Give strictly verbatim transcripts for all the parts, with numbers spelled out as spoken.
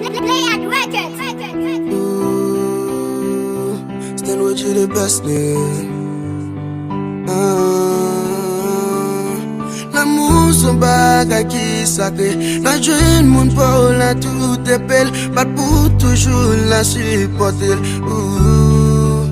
Ooh, Stan Roger the best, man. Ah, lanmou se yon bagay ki sakre. Pa jwenn moun pa w la tout epel, bat pou toujou la sipòte l. Ooh.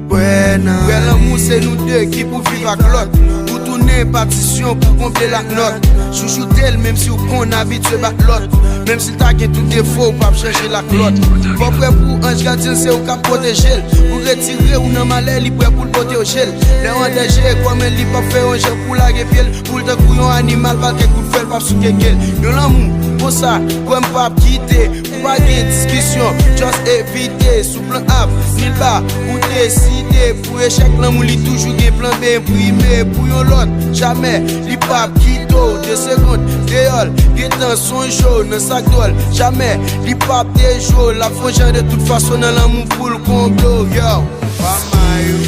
Kwè nan. Vrè lanmou se nou de ki pou viv ak lòt. Ou tounen patisyon pou konble lak nòt. Chouchoute l menm si w konn abitye bat lòt. Menm si l ta gen tout defo, w p ap chanje l ak lòt. Fò w prè pou anj gadyen l, se ou k ap pwoteje l. Pou retire w nan malè, li prè pou l pwoteje l. Lè w an danje, kwè mwen, li p ap fè yon jan pou lage pye l. Pou l tankou yon animal, malgre kout fè l p ap souke ke l. Yon lanmou konsa, kwè m p ap kite. Pou pa gen diskisyon, just evite. Sou plan ap, ni l ba, ou deside. Pou echèk lanmou, li toujou gen plan B enprime. Pou yon lòt, jamè, li p ap kite w. De segonn, deyò l, gentan sonje w nan sa k dwòl. Jamè, li p ap dejwe w. L ap fè w jan de tout fason nan lanmou pou l konble w. Yo.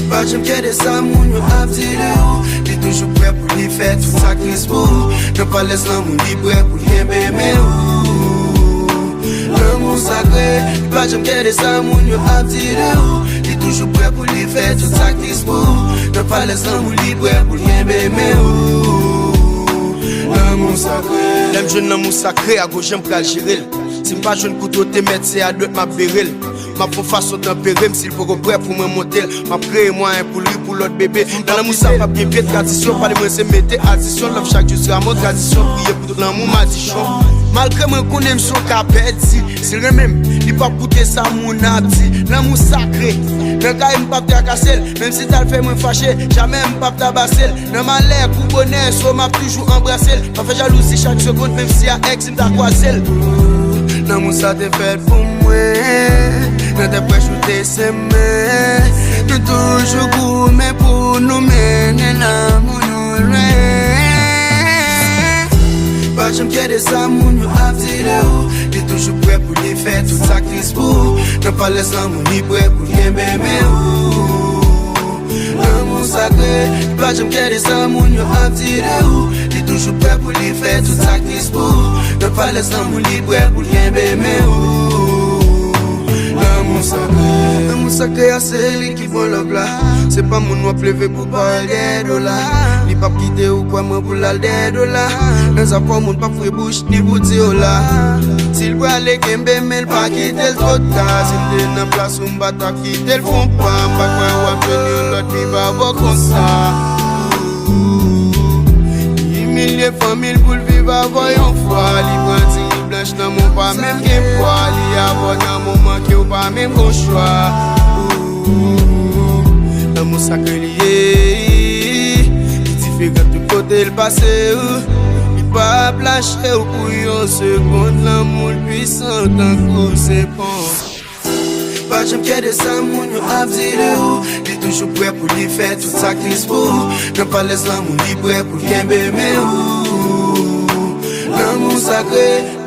Pa janm kite sa moun yo ap di de ou. Li toujou prè pou li fè tout sakris pou ou. Nan palès lanmou, li prè pou l kenbe men ou. Lanmou sakre, li pa janm kite sa moun yo ap di de ou. Li toujou prè pou li fè tout sakris pou ou. Nan palès lanmou, li prè pou l kenbe men ou. Lanmou sakre. Lè m jwenn lanmou sakre a, gon jan m pral jere l. Si m pa jwenn kouto te mèt, se a dwèt m ap bere l. M ap fè fason tanpere m, si l poko prè pou mwen monte l. M ap kreye mwayen pou l ri pou lòt bebe. Nan lanmou sa p ap gen vye tradisyon, pale mwen se mete adisyon. Love chak jou se amò tradisyon, priye pou tout lanmou madichon. Malgre mwen konnen m se yon ka pèdi, si l renmen m, li p ap koute sa moun ap di. Lanmou sakre, nan kay m p ap trakase l. Menm si t al fè mwen fache, jamè m p ap tabase l. Nan malè kou bonè, so m ap toujou anbrase l. Pa fè jalouzi chak segonn, menm si a èks m ta kwaze l. Lanmou sa te fèt pou mwen, nan tè frèch ou te semen. Nou toujou goumen pou nou mennen lanmou nou lwen. Pa janm kite sa moun yo ap di de ou. Li toujou prè pou li fè tout sakris pou ou. Nan palès lanmou, li prè pou l kenbe men ou. Lanmou sakre, li pa janm kite sa moun yo ap di de ou. Li toujou prè pou li fè tout sakris pou ou. Nan palès lanmou, li prè pou l kenbe men ou. Lanmou sakre. Lanmou sakre a se li ki bon love la. Se pa moun w ap leve pou pale dèyè do la. Li p ap kite ou kwè mwen pou l al dèyè do la. Nan zafè moun p ap fre bouch ni pou di ola. Si l prale kenbe men l pa kite l twò ta. Si l te nan plas ou m pa t ap kite l fon pa. M pa kwè w ap jwenn yon lòt ki pa bon konsa. Li imilye fanmi l pou l viv avè w yon fwa. Li pran ti blanch nan men w pa menm gen pwa. Li avè w nan moman ke w pa menm gon chwa. Lanmou sakre li ye. Li diferan tout kote l pase. Li p ap lache w pou yon segonn. Lanmou l pwisan tankou se pon. Pa janm kite sa moun yo ap di de ou. Li toujou prè pou li fè tout sakris pou ou. Nan palès lanmou, li prè pou l kenbe men ou. Lanmou sakre.